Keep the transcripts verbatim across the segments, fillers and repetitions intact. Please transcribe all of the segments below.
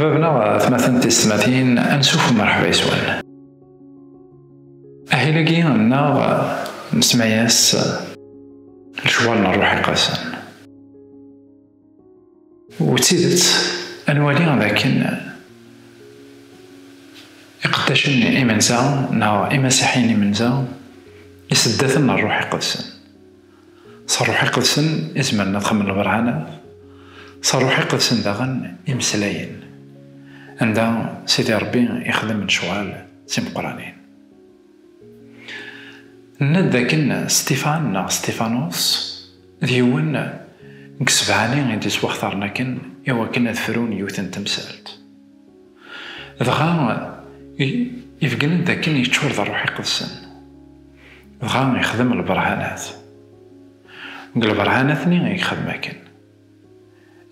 Bab-nneɣ, atmaten, tisetmatin, ansuf u merḥba yes-wen. Ahil-agi-nneɣ nsemma-yas lecɣal n Ṛṛuḥ Iqedsen. U d tidet, ad nwali d akken iqeddacen imenza neɣ imasiḥiyen imenza iseddaten n Ṛṛuḥ Iqedsen. S Ṛṛuḥ Iqedsen i zemren ad xedmen lberhanat, s Ṛṛuḥ Iqedsen daɣen imeslayen, anda Sidi Ṛebbi ixdem lecɣal d timeqqranin. Nenna-d dakken Sṭifan neɣ Sṭifanus d yiwen deg sebɛani i d-yettwaxtaren akken i wakken ad frun yiwet n temsalt. Dɣa i-, ibeggen-d akken yeččur d Ṛṛuḥ Iqedsen. Dɣa ixdem lberhanat. Deg lberhanat-nni i yexdem akken.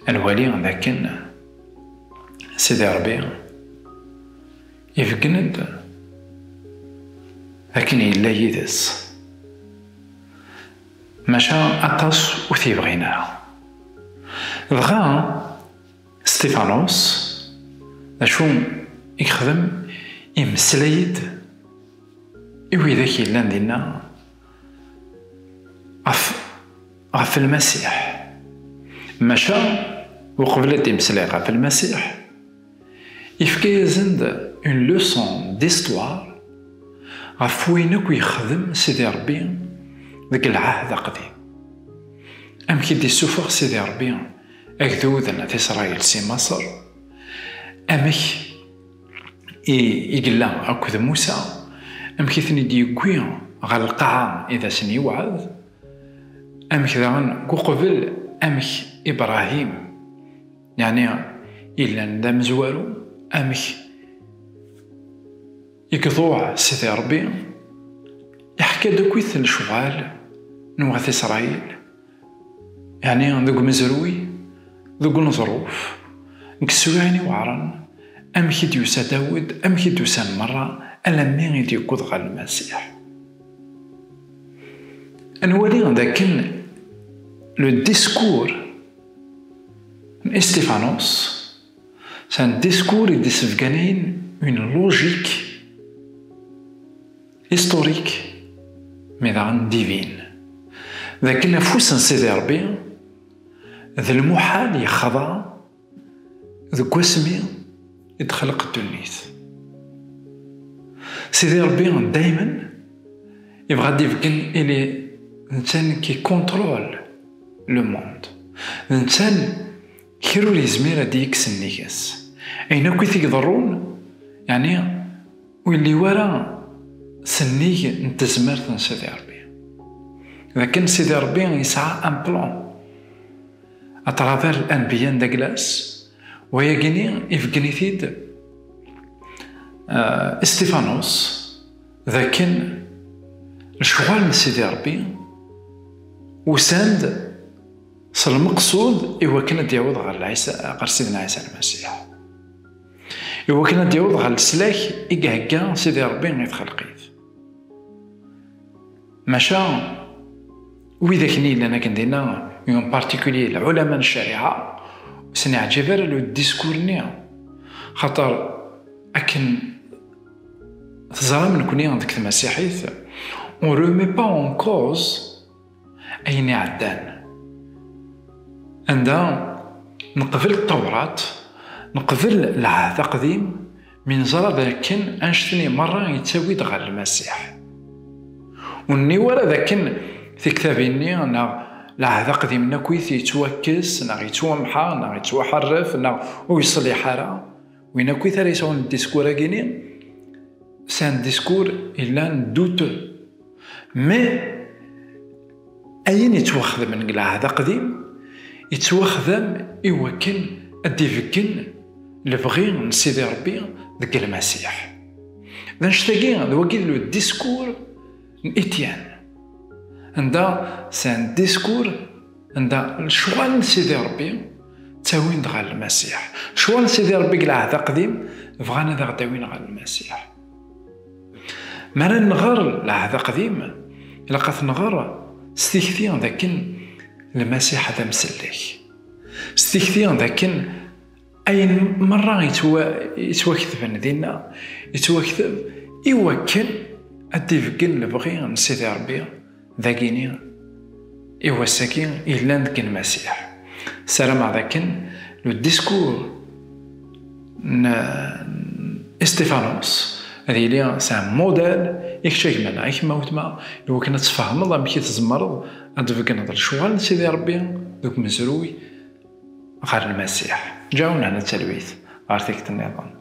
Ad nwali d akken Sidi Ṛebbi ibeggen-d akken yella yid-s. Maca aṭas ur t-yebɣin ara. Dɣa Sṭifanus, d acu i yexdem? Imeslay-d i widak yellan dinna ɣef, ɣef Lmasiḥ. Maca, uqbel ad d-imeslay ɣef Lmasiḥ, yefka-yasen-d une leçon d'histoire ɣef wayen akk yexdem Sidi Ṛebbi deg Lɛahd Aqdim. Amek i d-issufeɣ Sidi Ṛebbi agdud n At Isṛayil si Maṣer, amek i, i yella akked Musa, amek i ten-id-yewwi ɣer lqaɛa i d asen-yewɛed, amek daɣen deg uqbel, amek Ibṛahim, yeɛni, yellan d amezwaru, amek i iḍuɛ Sidi Ṛebbi, iḥka-d akkit lecɣal n wat Isṛayil, yeɛni deg umezruy, deg uneẓruf, deg teswiɛin iweɛṛen, amek i d-yusa Dawed, amek i d-usan merra, alammi i d-yewweḍ ɣer Lmasiḥ. Ad nwali d akken le discours n Istifanos, c'est un discours i d-issebganayen une logique historique, mais daɣen divine. D akken afus n Sidi Ṛebbi d lmuḥal yexḍa deg wasmi i d-xleq ddunit. Sidi Ṛebbi daymen yebɣa ad d-ibeggen ili d netta qui contrôle le monde. D netta kra ur yezmir ad d-yekkes nnig-s. Ayen akk i t-iḍerrun, yeɛni, ur yelli wara sennig n tezmert n Sidi Ṛebbi. D akken Sidi Ṛebbi yesɛa un plan à travers l'anbiya n daglas, wayagini ibeggen-it-id, euh, Istifanos, d akken lecɣal n Sidi Ṛebbi usan-d s lmeqsud i wakken ad d-yaweḍ ɣer Lɛisa, ɣer Sidna Ɛisa Lmasiḥ. I wakken ad d-yaweḍ ɣer leslak i ihegga Sidi Ṛebbi i txelqit. Maca, widak-nni yellan akken dinna, en particulier lɛulama n ccariɛa, ur sen-iɛǧib ara le discours-nni. Xaṭer, akken teẓram nekni deg tmasiḥit, on remet pas en cause ayen iɛeddan. Anda neqbel Ṭawrat, neqbel Lɛehd Aqdim, mi neẓra d akken annect-nni merra yettawi-d ɣer Lmasiḥ. Ur nniɣ ara d akken tiktabin-nni neɣ Lɛehd Aqdim-nni akkit yettwakkes, neɣ yettwamḥa, neɣ yettwaḥerref, neɣ ur yeṣliḥ ara. Win akkit ara yesɛun discours-agi-nni, c'est un discours yellan douteux. Mais ayen yettwaxedmen deg Lɛehd Aqdim, yettwaxdam i wakken ad d-ibeggen lebɣi n Sidi Ṛebbi deg Lmasiḥ. D annect-agi, d wagi le discours n Étienne. Anda, c'est un discours anda lecɣal n Sidi Ṛebbi ttawin-d ɣer Lmasiḥ. Lecɣal n Sidi Ṛebbi deg Lɛehd Aqdim bɣan ad aɣ-d-awin ɣer Lmasiḥ. Mi ara nɣer Lɛehd Aqdim, ilaq ad t-nɣer s tikti d akken Lmasiḥ d amsellek. S tikti d akken Ayen merra yettwa- yettwaketben dinna, yettwakteb i wakken ad d-ibeggen lebɣi n Sidi Ṛebbi dagini i wass-agi yellan deg Lmasiḥ. Ssarameɣ d akken le discours n Istifanos ad yili s un modèle i kečč a gma neɣ i kemm a weltma, i wakken ad tfehmeḍ amek i tzemreḍ ad d-tbeggneḍ lecɣal n Sidi Ṛebbi deg umezruy ɣer Lmasiḥ. Ǧǧaɣ-wen hna d talwit ɣer tikkelt nniḍen.